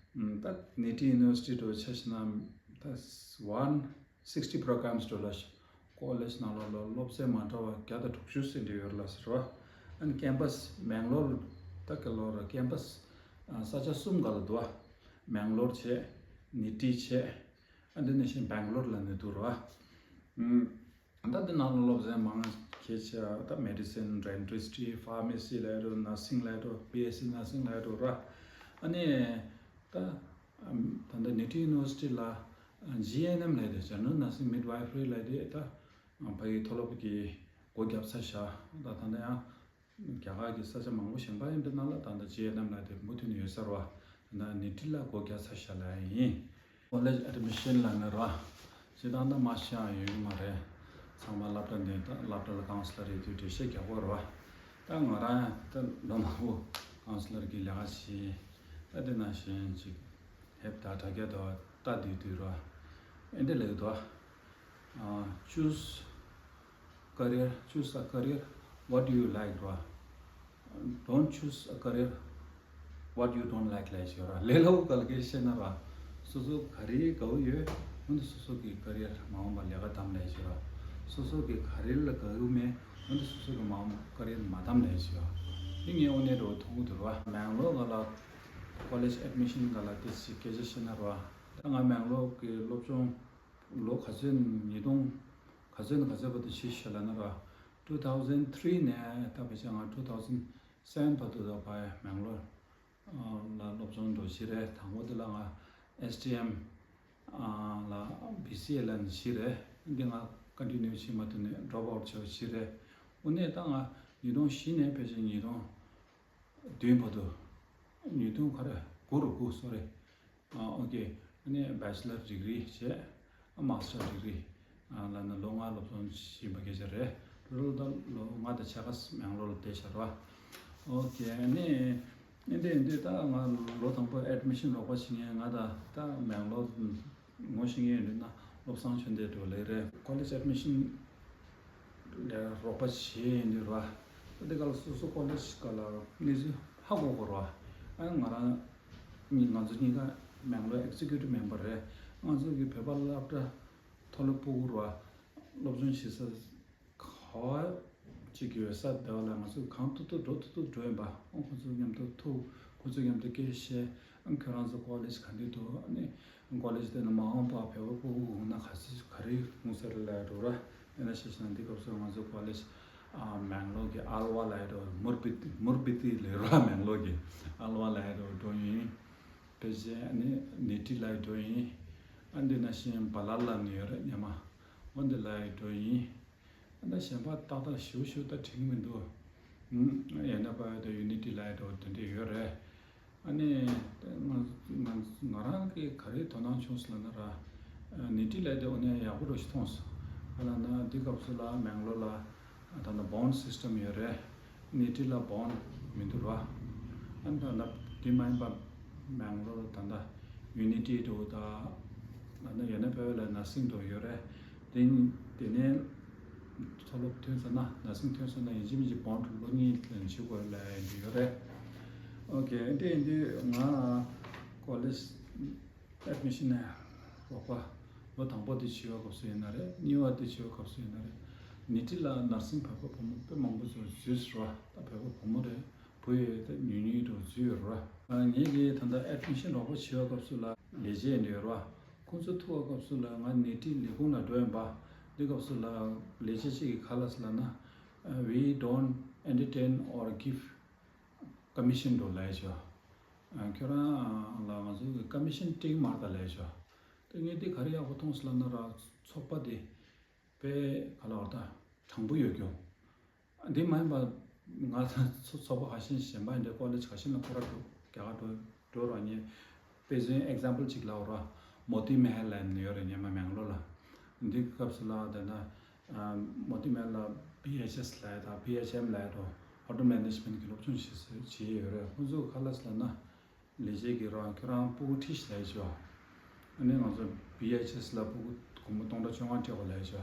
ད་ནི་ཊི་ཡུ་ནི་ཝར་སི་ཊི་འགྲོ་ཆ་བཞག་ན་ད་ཝན་སིག་སི་ཊི་པོ་རོ་གྷ་རམ་སི་འགྲོ་ལ་ཤི་ཀོ་ལེཇ་ནང་ལོགས་ལ་སློབ་ཚན་མ་འདྲ་བ་བརྒྱ་དང་དྲུག་ཅུ་ཟིན་འདྲ་ཡོད་ལ་ཟེར་བ། ཨན་ཁེམ་པས་མེང་ལོར་ད་ག་ལོར་ཁེམ་པས་ས་ཆ་གསུམ་ག་ལ་འདུག་བ། མེང་ལོར་བྱས། ནི་ཊི་བྱས། ཨ་འདི་ནས་བཞིན་སྦེང་ལོར་ལ་ནི་འདུག་ར། ད་འདི་ནང་ལ་སློབ་ཚན་མང་ཆེ་ཆ་ད་མེ་ཌི་སིན། ཌེན་ཊི་སི་ཊི། ཕར་མེ་སི་ལབ་ཡ་འགྲོ། ནར་སིང་ལབ་ཡ་འགྲོ། བི་ཨེས་སི་ནར་སིང་ལབ་ཡ་འགྲོ་ར། ཨ་ནི་ད་ད་ལྟ་ནི་ཊི་ཡུ་ནི་ཝར་སི་ཊི་ལ་ཇི་ཨེན་ཨེམ་ལབ་ཡ་དེ་ཇེ་ནེ་རལ་ནར་སིང་མིཌ་ཝའི་ཕ་རི་ལབ་ཡ་དེ་ད་ཕ་གི་མཐོ་སློབ་ཀྱི་སྒོ་བརྒྱབ་ཚར་ཤག་ད་ད་ལྟ་ཡང་རྒྱ་གར་གྱི་ས་ཆ་མང་པོ་གཞན་པ་ཡིན་འདི་ནང་ལ་ད་ལྟ་ཇི་ཨེན་ཨེམ་ལབ་དེ་མུ་མཐུད་ནས་ཡོད་ས་རེད་བ། ད་ནི་ཊི་ལ་སྒོ་བརྒྱབ་ཚར་ཤག་ལབ་ཡ་ཡིན། ཀོ་ལེཇ་ཨེ་ཌི་མི་ཤན་ལབ་ན་ར། སྤྱིར་བཏང་ད་མ་ཤེས་ཡ་ཡོད་ཀྱི་མ་རེད། ཚང་མ་སློབ་གྲྭ་འདི་ད་སློབ་གྲྭ་ལ་ཀའུན་སི་ལར་ཡོད་དུས་འགྲེལ་བཤད་རྒྱག་དགོས་རེད་བ། ད་ང་རང་ད་ལོ་མང་པོ་ཀའུན་སི་ལར་གྱི་ལས་ཀ་བྱས། ད་དེ་ནང་བཞིན་ཅིག་ཧེབ་ད་དྲ་རྒྱ་དུ་ལྟ་དུས་དུས་ར། ཨེ་འདྲ་ལབ་འདུག་བ། Choose career, choose a career what you like ར། Don't choose a career what you don't like ལབ་ཞིག་ར། ལས་སླ་པོ་ག་ལ་སྐད་བཤད་ན་ར། སོ་སོ་ག་རེ་དགའ་བོ་ཡོད། འོན་ཏེ་སོ་སོ་གི་ཀ་རི་ཡར་མ་འོངས་པ་ལས་ཀ་གདམ་ལབ་ཞིག་ར། སོ་སོ་གི་ག་རེ་ལ་དགའ་བོ་མེད། འོན་ཏེ་སོ་སོ་གི་མ་འོངས་པ་ཀ་རི་ཡར་མ་གདམ་ལབ་ཞིག་ར། འདི་ངས་དངོས་གནས་འདྲ་བོ་མཐོང་གི་འདུག་ར། མེང་ལོར་ག་ལ་ཀོ་ལེཇ་ཨེ་ཌི་མི་ཤན་ག་ལ་དེ་ཞིག་སྐད་ཆ་བཤད་ན་ར། ད་ང་མེང་ལོར་གི་སློབ་སྦྱོང་ལོ་ག་ཚོད་ཉིས་སྟོང་ག་ཚོད་ནས་ག་ཚོད་བར་དུ་བྱས་ཤག་ལབ་ན་ར། two thousand three ནས་ད་ཕལ་ཆེར་ང་two thousand seven བར་དུ་ད་ཕར་མེང་ལོར་ལ་སློབ་སྦྱོང་འགྲོ་བཞིན་རེད། དང་པོ་དེ་ལ་ང་ཨེས་ཊི་ཨེམ་ལ་བི་སི་ཨེ་ལབ་ནས་བྱས་རེད། འདི་ང་ཀོན་ཊི་ནིའུ་བྱེད་མ་ཐུབ་ནས་ཌོབ་ཨའུཊ་བྱས་པ་བྱས་རེད། དངོས་གནས་ད་ང་ཉིས་སྟོང་བཞི་ནས་ཕལ་ཆེར་ཉིས་སྟོང་བདུན་བར་དུ། ཉིས་སྟོང་ག་རེ་དགུ་རུ་དགུ་སོ་རེ། ཨོ་ཀེ། ཨ་ནི་བེ་ཆི་ལར་ཌི་གི་རི་བྱས། ཨ་མ་སི་ཊར་ཌི་གི་རི་ལབ་ན་ལོ་ལྔ་སློབ་སྦྱོང་བྱས་པ་སྐད་ཆ་རེད། ལོ་ལོ་ལྔ་དང་ཕྱེད་ཀ་མེང་ལོར་ལ་བསྡད་ཤག་ར། ཨོ་ཀེ། ཨ་ནི་ཨེ་འདྲ་ཡིན་དུས་ད་ང་ལོ་དང་པོ་ཨེ་ཌི་མི་ཤན་རོགས་པ་བྱེད་མཁན་ང་ད་ད་མེང་ལོར་ངོ་ཤེས་མཁན་ཡོད་དུས་ན་བློ་བཟང་ཆོས་ལྡན་འགྲོ་ལེ་རེད། ཀོ་ལེཇ་ཨེ་ཌི་མི་ཤན་ ལས་རོགས་པ་བྱེད་ཡིན་དུས་ར། ཨ་དེ་ག་ལ་སོ་སོ་ཀོ་ལེཇ་ག་ལ་གནས་ཚུལ་ཧ་གོ་གོ་ར། ཨ་ང་རང་གཉིས་ང་ཚོ་གཉིས་ཀ་མེང་ལོར་ཨེག་ཛི་ཀིའུ་ཊིབ་མེམ་བར་རེད། ང་ཚོ་གི་བོད་པ་སློབ་གྲྭ་མཐོ་སློབ་ཕྲུ་གུ་ར་སློབ་སྦྱོང་བྱེད་ས་ག་བ་ཅིག་ཡོད་ས་དེ་བ་ལ་ང་ཚོ་གང་ཐུབ་ཐུབ་འགྲོ་ཐུབ་ཐུབ་འགྲོ་ཡིན་པ། ཨོ་ཁོ་ཚོ་མཉམ་དུ་ཐུག་ཁོ་ཚོ་མཉམ་དུ་སྐད་བཤད། ཨ་ཁྱོད་རང་ཚོ་ཀོ་ལེཇ་ག་འདྲ་འདུག་ཨ་ནི་ཀོ་ལེཇ་དེ་ནི་མ་འོངས་པ་བོད་པ་ཕྲུ་གུ་འོང་ན་ག་ཚོད་ག་རེ་འོང་ས་རེད་ལབ་འགྲོ་ར། ཡིན་ན་ཤེས་ཤེས་ན་འདི་སྐབས་སུ་ང་ཚོ་ཀོ་ལེཇ་ཨ་མེང་ལོར་གྱི་ཨལ་ཝ་ལབ་འགྲོ། མུར་བི་ཏི་མུར་བི་ཏི་ལབ་ར། མེང་ལོར་གྱི་ཨལ་ཝ་ལབ་འགྲོ་འགྲོ་ཡིན། ཕལ་ཆེར་ཨ་ནི་ནེ་ཊི་ལ་འགྲོ་ཡིན། ཨ་འདི་ན་ཤེས་བ་ལ་ལ་ནི་ཡོད་རེད་ཉི་མ། འོ་འདི་ལ་འགྲོ་ཡིན། ཨ་ད་གཞན་པ་ཏག་ཏག་ཞུ་ཞུ་ད་དྲན་གི་མི་འདུག་ཨུམ། ཡང་ན་པ་ཡོད་དོ་ཡུ་ནི་ཊི་ལ་འགྲོ་དེ་འདྲ་ཡོད་རེད། ཨ་ནི་ང་ང་ང་རང་གི་ག་རེ་དོ་སྣང་བྱུང་སོང་ལབ་ན་ར། ནེ་ཊི་ལ་དེ་འོ་ནས་ཡག་པོ་འདྲ་ཞིག་མཐོང་སོང་། ག་ལབ་ན་འདི་སྐབས་སུ་ལ་མེང་ལོར་ལ་ད་ལྟ་བོན་སིས་ཊམ་ཡོད་རེད། ནེ་ཊི་ལ་བོན་མི་འདུག་ར། ཨ་ནི་ད་ལྟ་དེ་མ་ཡིན་པ་མེང་ལོར་ད་ལྟ་ཡུ་ནི་ཊི་འདྲ་བོ་དང་། ད་ལྟ་ཡང་ན་བོད་ལ་ནར་སིང་འདྲ་བོ་ཡོད་རེད། དེ་དེ་ནས་མཐོ་སློབ་ཐོན་ཚར་ན་ནར་སིང་ཐོན་ཚར་ན་ཡིན་གཅིག་མིན་གཅིག་བོན་ལོ་གཉིས་ལ་བྱེད་དགོས་ལབ་ཡོད་རེད། ཨོ་ཁེ། དེ་ཡིན་དུས་ང་ཀོ་ལེཇ་ཨེཌ་མི་ཤན་ནས་རོགས་པ་ལོ་དང་པོ་དེ་བྱེད་པའི་སྐབས་སུ་ཡིན་ན་རེད། གཉིས་པ་དེ་བྱེད་པའི་སྐབས་སུ་ཡིན་ན་རེད། ནེ་ཊི་ལ་ནར་སིང་བོད་པ་བུ་མོ་དཔེ་མང་པོ་ཚོ་འཛུལ་སོང་ར། ད་བོད་པ་བུ་མོ་རེད། བུ་ཡོད་ད་ཉུང་ཉུང་འདྲ་བོ་འཛུལ་ཡོད་ར། ངེད་ཀྱིས་ད་ལྟ་ཨེཌ་མི་ཤན་རོགས་པ་བྱེད་པའི་སྐབས་སུ་ལ་ལས་བྱེད་འདྲ་ཡོད་ར། ཁོང་ཚོ་ཐུག་པའི་སྐབས་སུ་ལ་ང་ནེ་ཊི་ལས་ཁུངས་ལ་འགྲོ་ཡིན་པ། འདི་སྐབས་སུ་ལ་ལས་བྱེད་ཅིག་གིས་ག་ལབ་སོང་ལབ་ན། We don't entertain or give commission འདྲ་བོ་ལབ་ཡོད་ཤག་ཁྱོད་རང་ལ་ང་ཚོ་གི་ཀོ་མི་ཤན་སྤྲད་ཀྱི་མ་རེད་ད་ལབ་ཡོད་ཤག་དེ་ངས་འདི་ག་རེ་ཡག་པོ་མཐོང་སོང་ལབ་ན་ར། ཚོགས་པ་དེ་དཔེ་ག་ལབ་དགོས་རེད་ད། དྲང་པོ་ཡོད་རྒྱུ། འདི་མ་ཡིན་པ་ང་ཚོ་ཚོགས་པ་ཁ་ཤས་གཞན་པ་ཡིན་འདྲ། ཀོ་ལེཇ་ཁ་ཤས་ལ་ཁོ་ར་འགྲོ་རྒྱ་གར་འགྲོ་འགྲོ་ར། ངས་དཔེ་མཚོན་ཨེག་ཛམ་པལ་ཅིག་ལབ་ར། མོ་ཏི་མ་ཧལ་ལབ་ནས་ཡོད་རེད་ཉི་མ་མེང་ལོར་ལ། འདི་སྐབས་སུ་ལ་དེ་ན་མོ་ཏི་མ་ཧལ་ལ་བྷི་ཨེཆ་ཨེས་ལབ་ཡ་དང་བྷི་ཨེཆ་ཨེམ་ལབ་ཡ་འགྲོ། ཧོ་ཊེལ་མེ་ནེཇ་མེན་གྱི་སློབ་སྦྱོང་བྱེད་ས་བྱེད་ཡོད་རེད། ཁོང་ཚོ་ག་ལབ་སོང་ལབ་ན། ལས་བྱེད་ཀྱིས་རང་ཁྱོད་རང་ཕྲུ་གུ་ཁྲིད་ཤིག་ལབ་ཡོད་ཤག་ཨ་ནི་ང་ཚོ་བྷི་ཨེཆ་ཨེས་ལ་ཕྲུ་གུ་སྒོར་མོ་སྟོང་ཕྲག་བཅོ་ལྔ་སྤྲད་དགོས་ལབ་ཡོད་ཤག་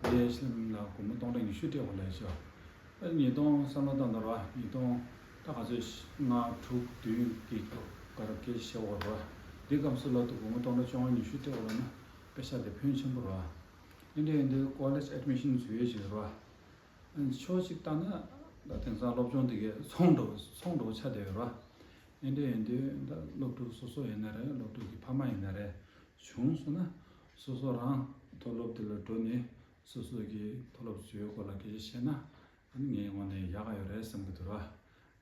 བྷི་ཨེཆ་ཨེམ་ལ་སྒོར་མོ་སྟོང་ཕྲག་ཉི་ཤུ་སྤྲད་དགོས་ལབ་ཡོད་ཤག་ཨ་ནི་ཉིས་སྟོང་བསམ་བློ་བཏང་དང་ར། ཉིས་སྟོང་ད་ག་ཚོད་ལྔ་དྲུག་བདུན་གྱི་སྐབས་སྐད་ཆ་བཤད་དགོས་ར། འདི་སྐབས་སུ་ལ་དུ་སྒོར་མོ་སྟོང་ཕྲག་བཅོ་ལྔ་ཉི་ཤུ་སྤྲད་དགོས་ལབ་ན་པེ་ཤ་དེ་ཕོན་ཆེན་པོ་ར། ཨ་འདྲ་ཡིན་དུས་ཀོ་ལེཇ་ཨེཌ་མི་ཤན་འཛུལ་ཡས་ཅིག་ར། ཕྱོགས་གཅིག་ལྟ་ན་ད་དེང་སང་སློབ་སྦྱོང་དེ་གའི་ཚོང་འགྲོ་ཚོང་འགྲོ་ཆགས་བསྡད་ཡོད་ར། ཨེ་འདྲ་ཡིན་དུས་ད་སློབ་ཕྲུག་སོ་སོ་ཡིན་ན་རེད། སློབ་ཕྲུག་གི་ཕ་མ་ཡིན་ན་རེད། བྱུང་སོང་ན་སོ་སོ་རང་མཐོ་སློབ་དེ་ལ་འགྲོ་ནས་སོ་སོ་གི་མཐོ་སློབ་འཛུལ་ཡས་སྐོར་ལ་སྐད་ཆ་བཤད་ན་ཨ་ནི་ངའི་ངོས་ནས་ཡག་ག་ཡོད་རེད་བསམ་གི་འདུག་ར།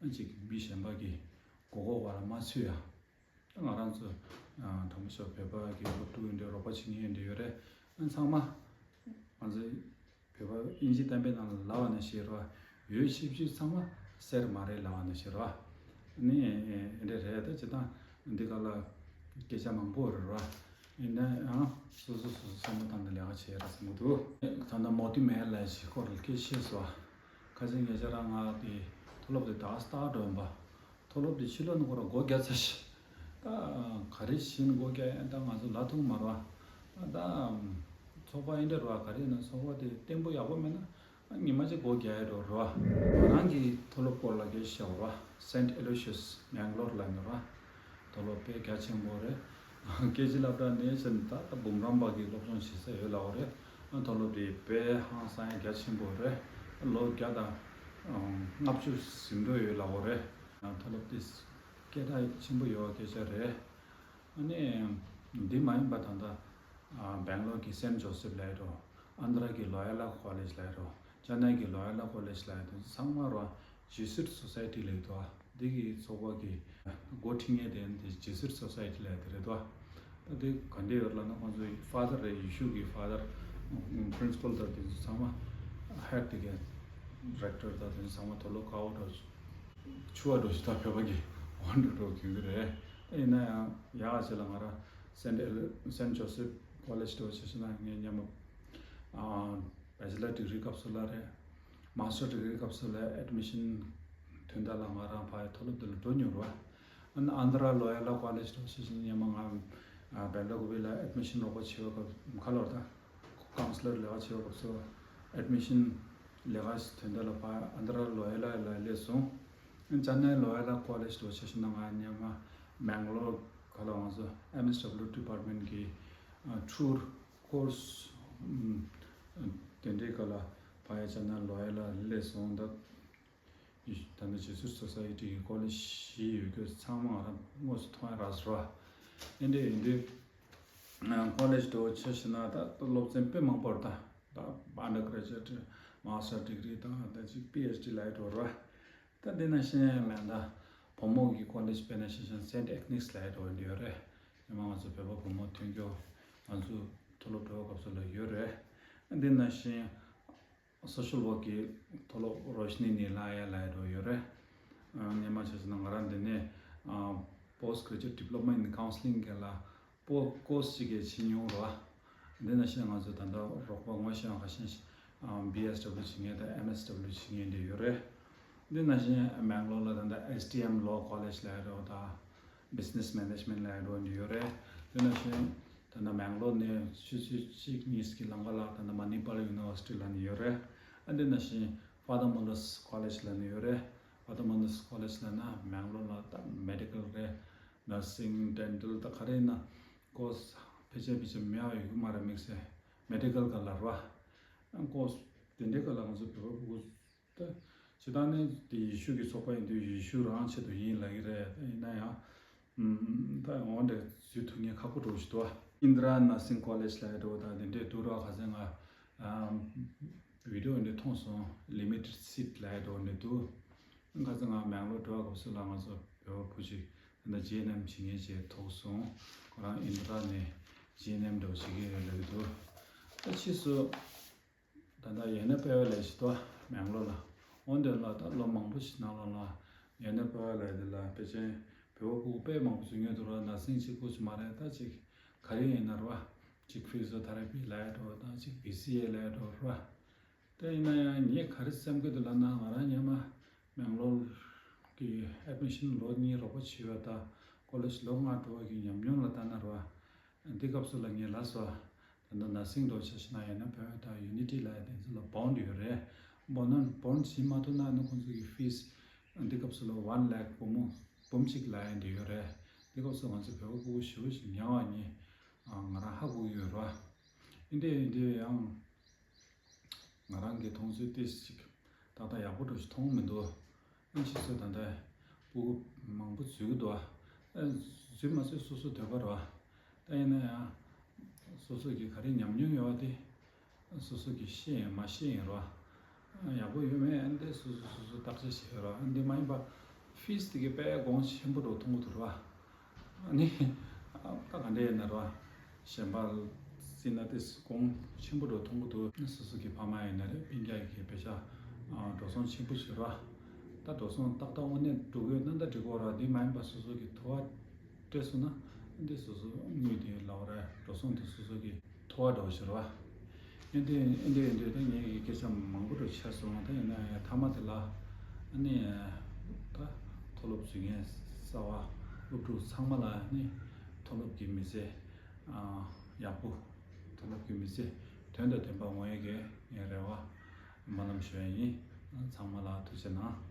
ཨ་ཅིག་མི་གཞན་པ་གི་མགོ་སྐོར་བ་ལ་མ་ཚུད་ཡ། ང་རང་ཚོ་དྲང་པོ་ཤོད་བོད་པ་གི་སློབ་ཕྲུག་འདྲ་རོགས་པ་བྱེད་མཁན་འདྲ་ཡོད་རེད། ཨ་ཚང་མ་ང་ཚོ་བོད་པ་དབྱིན་ཇི་གཏམ་དཔེ་ནང་ལ་ལབ་པ་ནང་བཞིན་རེད་བ། ཡོད་ཆེ་ཆུང་ཚང་མ་གསེར་མ་རེད་ལབ་པ་ནང་བཞིན་རེད་བ། ནི་འདི་རེད་ད། སྤྱིར་བཏང་འདི་ག་ལ་སྐད་ཆ་མང་པོ་རེད་བ། ཡིན་ན་ཡང་སོ་སོ་སོ་སོ་བསམ་བློ་བཏང་ནས་ལས་ཀ་བྱེད་ར་བསམ་གི་འདུག་ད་ལྟ་མོ་ཏི་མ་ཧལ་ལབ་ཞིག་སྐོར་ལ་སྐད་ཆ་བཤད་སོང་བ། ཁ་སང་ངེད་ཅག་རང་ང་དེ་མཐོ་སློབ་དེ་ད་ག་སེ་ལྟ་འགྲོ་ཡིན་པ། མཐོ་སློབ་དེ་ཕྱི་ལོགས་ནས་ཁོ་རང་སྒོ་རྒྱག་ཚར་ཤག་ད་ག་རེ་བྱས་ནས་སྒོ་རྒྱག་ཡ། ད་ང་ཚོ་ལབ་ཐུབ་མ་རེད་བ། ད་ཚོགས་པ་ཨེ་འདྲ་རེད་བ། ག་རེ་ཡིན་ན་ཚོགས་པ་དེ་བརྟན་པོ་ཡག་པོ་མེད་ན་ཉི་མ་གཅིག་སྒོ་རྒྱག་ཡ་འགྲོ་རེད་བ། ང་རང་གི་མཐོ་སློབ་སྐོར་ལ་སྐད་ཆ་བཤད་པ་རེད་བ། སེནཊ་ཨེ་ལོ་ཤི་ཡས་མེང་ལོར་ལབ་ནི་རེད་བ། མཐོ་སློབ་དཔེ་རྒྱ་ཆེན་པོ་རེད། སྐད་ཆ་སློབ་གྲྭ་ནས་ཟེར་ན་ད་ལྟ་འབུམ་རམས་པ་གི་སློབ་སྦྱོང་བྱེད་ས་ཡོད་ལབ་པ་རེད། མཐོ་སློབ་དེ་དཔེ་ཧང་སང་ཡ་རྒྱ་ཆེན་པོ་རེད། ལོ་བརྒྱ་དང་ལྔ་བཅུ་ཟིན་འགྲོ་ཡོད་ལབ་པ་རེད། མཐོ་སློབ་དེ་སྐད་གྲགས་ཆེན་པོ་ཡོད་པ་སྐད་ཆ་རེད། ཨ་ནི་འདི་མ་ཡིན་པ་ད་ལྟ་སྦེང་ལོར་གྱི་སེནཊ་ཇོ་སེབ་ལབ་ཡ་འགྲོ། ཨན་དྷ་ར་གི་ལོ་ཡ་ལ་ཀོ་ལེཇ་ལབ་ཡ་འགྲོ། ཅེ་ནའི་གི་ལོ་ཡ་ལ་ཀོ་ལེཇ་ལབ་ཡ་འགྲོ། ཚང་མ་ར་ཇི་སུ་ཊི་སོ་སའི་ཊི་ལབ་ཡ་འདུག་འདི་གི་ཚོགས་པ་གི་འགོ་ཁྲིད་མཁན་དེ་འདི་ཇི་སུ་ཊི་སོ་སའི་ཊི་ལབ་ཡ་དེ་རེད་དོ། ད་དེ་ག་འདྲ་ཡོད་ལབ་ན་ཁོང་ཚོའི་ཕ་དར་རེད། ཡེ་ཤུ་གི་ཕ་དར་པི་རིན་སི་པལ་དང་དེ་ཚོ་ཚང་མ་ཧེཌ་དེ་གི་ཌི་རེག་ཊར་དང་དེ་ཚོ་ཚང་མ་དོ་ལོ་ཁ་བོ་འགྲོ། ཆུ་བ་འགྲོ་ཞིག་ད་བོད་པ་གི་འོ་འགྲོ་འགྲོ་གི་རེད། ཡིན་ན་ཡང་ཡག་ཆེ་ལ་ང་རང་སེན་ཨེལ་སེན་ཇོ་སེབ་ཀོ་ལེཇ་འགྲོ་བྱེད་ཤེས་ན་ངས་མཉམ་པ་བེ་ཅི་ལར་ཌི་གི་རི་སྐབས་སུ་ལ་རེད། མ་སི་ཊར་ཌི་གི་རི་སྐབས་སུ་ལ་ཨེཌ་མི་ཤན་ཐོན་ད་ལ་ང་རང་ཕ་ཡི་མཐོ་སློབ་འདི་ལ་འགྲོ་མྱོང་རེད་བ། ཨན་དྷ་ར་ལོ་ཡ་ལ་ཀོ་ལེཇ་འགྲོ་བྱེད་ཤེས་ན་མཉམ་པ་ང་བེང་ལོར་གི་བི་ལ་ཨེཌ་མི་ཤན་རོགས་པ་བྱེད་པ་སྐབས་ཁ་ལོར་ད་ཀའུན་སི་ལར་ལས་ཀ་བྱེད་པ་སྐབས་སུ་ཨེཌ་མི་ཤན་ ལས་ཀ་དོན་དག་ལ་ཕར་ཨན་དྷ་ར་ལོ་ཡ་ལ་ལ་སླེབས་སོང་། ཅེན་ནའི་ལོ་ཡ་ལ་ཀོ་ལེཇ་འགྲོ་ཆ་བཞག་ན་ང་སྔོན་མ་མེང་ལོར་ག་ལ་ང་ཚོ་ཨེམ་ཨེས་ཌབ་ལུ་ཌི་པར་མེན་གི་ཊུར་ཀོར་སི་དེ་འདྲའི་སྒང་ལ་ཕར་ཡ་ཅེན་ནའི་ལོ་ཡ་ལ་སླེབས་སོང་། ད་ད་ནི་ཇེ་སུ་སོ་སའི་ཊི་གི་ཀོ་ལེཇ་བཞི་ཡོད་རྒྱུ་ཚང་མ་ང་རང་དངོས་སུ་མཐོང་ཡ་རག་སོང་ར། ཨེ་འདྲ་ཡིན་དུས་ཀོ་ལེཇ་འགྲོ་ཆ་བཞག་ན་ད་སློབ་ཚན་དཔེ་མང་པོ་རེད། ད་ད་ཨན་ཌར་གྷ་རེ་ཇུ་ཨེཊ་མ་སི་ཊར་ཌི་གྷི་རི་དང་ད་ཅིག་པི་ཨེཆ་ཌི་ལབ་ཡ་འགྲོ་ར། ད་དེ་ནང་བཞིན་མེད་ད་བུ་མོ་གི་ཀོ་ལེཇ་དཔེར་ན་ཆ་བཞག་ན་སེན་ཊི་ཨེག་ནེས་ལབ་ཡ་འགྲོ་འདི་ཡོད་རེད། ཉི་མ་ང་ཚོ་བོད་པ་བུ་མོ་མཐུན་འགྱུར་ང་ཚོ་མཐོ་སློབ་འགྲོ་བའི་སྐབས་སུ་ལ་ཡོད་རེད། དེ་ནང་བཞིན་སོ་ཤལ་ཝོག་གི་མཐོ་སློབ་རོ་ཤི་ནི་ནི་ལ་ཡ་ལབ་ཡ་འགྲོ་ཡོད་རེད། ཨ་སྔོན་མ་ཆ་བཞག་ན་ང་རང་འདི་ནས་ཨ་Post Graduate Diploma in Counselling གི་ལ་པོ་ཀོར་སི་གཅིག་གི་བྱེད་མྱོང་རོ། འདི་ནང་བཞིན་ང་ཚོ་ད་ལྟ་རོགས་པ་ངོ་ཤེས་པ་ཁ་ཤས་ཤིག་ཨ་བི་ཨེས་ཌབ་ལུ་བྱེད་མཁན་དང་ཨེམ་ཨེས་ཌབ་ལུ་བྱེད་མཁན་འདི་ཡོད་རེད། འདི་ནང་བཞིན་མེང་ལོར་ལ་ད་ལྟ་ཨེས་ཌི་ཨེམ་ལོ་ཀོ་ལེཇ་ལབ་ཡ་འགྲོ་དང་Business Management ལབ་ཡ་འགྲོ་འདི་ཡོད་རེད། འདི་ནང་བཞིན་ད་ལྟ་མེང་ལོར་ནས་ཆུ་ཚོད་གཅིག་གཉིས་ཀྱི་ལམ་ཁ་ལ་ད་ལྟ་མ་ནི་པཱལ་ཡུ་ནི་ཝར་སི་ཊི་ལབ་ནས་ཡོད་རེད། ཨ་འདི་ནང་བཞིན་ཕ་ཏ་མོ་ལོ་སི་ཀོ་ལེཇ་ལབ་ནས་ཡོད་རེད། ཕ་ཏ་མོ་ལོ་སི་ཀོ་ལེཇ་ལབ་ན་མེང་ལོར་ལ་ད་མེ་ཌི་ཀལ་རེད། ནར་སིང་ཌེན་ཊལ་ད་ག་རེ་ཡིན་ན་ཀོར་སི་ཕལ་ཆེར་ཕལ་ཆེར་མེད་པ་ཡོད་ཀྱི་མ་རེད། དམིགས་བསལ་མེ་ཌི་ཀལ་སྒང་ལ་རེད་བ། ཀོར་སི་དེ་འདྲའི་སྒང་ལ་ང་ཚོ་བོད་པ་ཕྲུ་གུ་ད་སྤྱིར་བཏང་ནི་དེ་ཡེ་ཤུ་གི་ཚོགས་པ་ཡིན་དུས་ཡེ་ཤུ་རང་ཆེད་དུ་ཡིན་ལབ་ཀྱི་རེད། ད་ཡིན་ན་ཡང་ད་འོ་འདྲ་འཛུལ་ཐུབ་མཁན་ཁག་པོ་འགྲོ་བཞིན་འདུག་བ། ཨིན་དི་ར་ནར་སིང་ཀོ་ལེཇ་ལབ་ཡ་འགྲོ་ད་དེ་འདྲའི་འདུག་ར། ཁ་སང་ང་ཨ་བི་ཌི་ཡོ་འདི་མཐོང་སོང་། ལི་མི་ཊེཌ་སིཊ་ལབ་ཡ་འགྲོ་འདི་འདུག་ཁ་སང་ང་མེང་ལོར་འགྲོ་བ་སྐབས་སུ་ལ་ང་ཚོ་བོད་པ་བུ་གཅིག་ད་ལྟ་ཇི་ཨེན་ཨེམ་བྱེད་མཁན་ཅིག་ཐུག་སོང་། ཁོ་རང་ཨིན་དི་ར་ནས་ཇི་ཨེན་ཨེམ་འདྲ་བོ་བྱེད་ཀྱི་ཡོད་ལབ་ཀྱི་འདུག་ད་ཕྱིས་སུ་ད་ལྟ་ཡང་ན་པ་ཝ་ལབ་ཞིག་འདུག་བ། མེང་ལོར་ལ། འོན་ཏེ་ལ་ད་ལོ་མང་པོ་ཞིག་ནང་ལོགས་ལ་ཡང་ན་པ་ཝ་ལབ་དེ་ལ་ཕལ་ཆེར་བོད་པ་ཕྲུ་གུ་དཔེ་མང་པོ་ཞིག་ཉོས་འདུག་ར། ནར་སིང་གཅིག་པུ་ཞིག་མ་རེད། ད་ཅིག་ག་རེ་ཡིན་ན་ར་བ། ཅིག་ཕི་ཟི་ཡོ་ཐེ་ར་པི་ལབ་ཡ་འགྲོ་དང་ཅིག་བི་སི་ཨེ་ལབ་ཡ་འགྲོ་ར། དེ་ཡིན་ན་ཡང་ངས་ག་རེ་སེམས་ཁུར་དུ་ལབ་ན་ང་རང་སྔོན་མ་མེང་ལོར་གྱི་ཨེ་ཌི་མི་ཤན་ལོ་གཉིས་རོགས་པ་བྱས་པ་དང་ཀོ་ལེཇ་ལོ་ལྔ་འགྲོ་བ་གི་ཉམས་མྱོང་ལ་ལྟ་ན་ར་བ། འདི་སྐབས་སུ་ལ་ངས་ལབ་སོང་། ད་ལྟ་ནར་སིང་འགྲོ་ཆ་བཞག་ན་ཡང་ན་བོད་དང་ཡུ་ནི་ཊི་ལབ་ཡ་དེ་ཚོ་ལ་བོན་ཌི་ཡོད་རེད། བོན་ཌི་བྱེད་མ་ཐུབ་ན་ནི་ཁོང་ཚོ་གི་ཕིས་འདི་སྐབས་སུ་ལ་ཝན་ལེག་འབུམ་འབུམ་གཅིག་ལབ་ཡ་འདི་ཡོད་རེད། འདི་སྐབས་སུ་ང་ཚོ་བོད་པ་ཕྲུ་གུ་ཞེ་པོ་ཞིག་ཉར་བ་ནི་ང་རང་ཧ་གོ་གི་ཡོད་རེད་བ། འདི་འདི་ཡང་། ང་རང་གི་མཐོང་ཚུལ་ཏོག་ཙམ་ཅིག་ཏག་ཏག་ཡག་པོ་འདྲ་ཞིག་མཐོང་མི་འདུག་ཨ་ཕྱིས་སུ་ད་ལྟ་ཕྲུ་གུ་མང་པོ་འཛུལ་གྱི་འདུག་ཨ། འཛུལ་མ་འཛུལ་སོ་སོའི་འདོད་པ་རེད་བ། ད་ཡིན་ན་ཡང་སོ་སོ་གི་ག་རེ་ཉམས་མྱོང་ཡོད་པ་དེ་སོ་སོ་གི་ཤེས་ཡིན་མ་ཤེས་ཡིན་རེད་བ། ཡག་པོ་ཡོད་མེད་ཨ་འདི་སོ་སོ་སོ་སོ་བརྟག་དཔྱད་བྱེད་རེད་བ། ཨ་འདི་མ་ཡིན་པ་ཕིས་དེ་གི་དཔེ་གོང་ཆེན་པོ་འདྲ་མཐོང་གི་འདུག་རེད་བ། ཨ་ནི། ད་ག་འདྲ་ཡིན་ན་ར། གཞན་པ་བརྩིས་ན་དེ་གོང་ཆེན་པོ་འདྲ་མཐོང་གི་འདུག་སོ་སོ་གི་ཕ་མ་ཡིན་ན་རེད། སྤུན་ཀྱག་གི་བེད་སྤྱོད་འགྲོ་སོང་ཆེན་པོ་བྱེད་ར། ད་འགྲོ་སོང་ཏག་ཏག་དངོས་གནས་འགྲོ་གི་ཡོད་ན་ད་འགྲིག་གོ་ར། འདི་མ་ཡིན་པ་སོ་སོ་གི་ཐོ་བ་སྤྲད་སོང་ན་འདི་སོ་སོ་དངུལ་དེ་ལབ་ར། འགྲོ་སོང་དེ་སོ་སོ་གི་ཐོ་བ་འདྲ་བོ་བྱེད་ར། ཨེ་འདི་ཨེ་འདི་ཨེ་འདི་ད་ངས་ཀྱི་སྐད་ཆ་མང་པོ་འདྲ་བཤད་སོང་། ད་ཡིན་ན་ཡང་མཐའ་མ་དེ་ལ་ཨ་ནི་ད་མཐོ་སློབ་འཛུལ་མཁན་གསར་བ་སློབ་ཕྲུག་ཚང་མ་ལ་ཨ་ནི་མཐོ་སློབ་ཀྱི་མི་ཚེ་ཨ་ཡག་པོ། མཐོ་སློབ་ཀྱི་མི་ཚེ་དོན་དང་ལྡན་པ་ཡོང་ཡས་ཀྱི་ངའི་རེ་བ་སྨོན་ལམ་ཞུ་ཡ་ཡིན། ཚང་མ་ལ་ཐུགས་རྗེ་གནང་།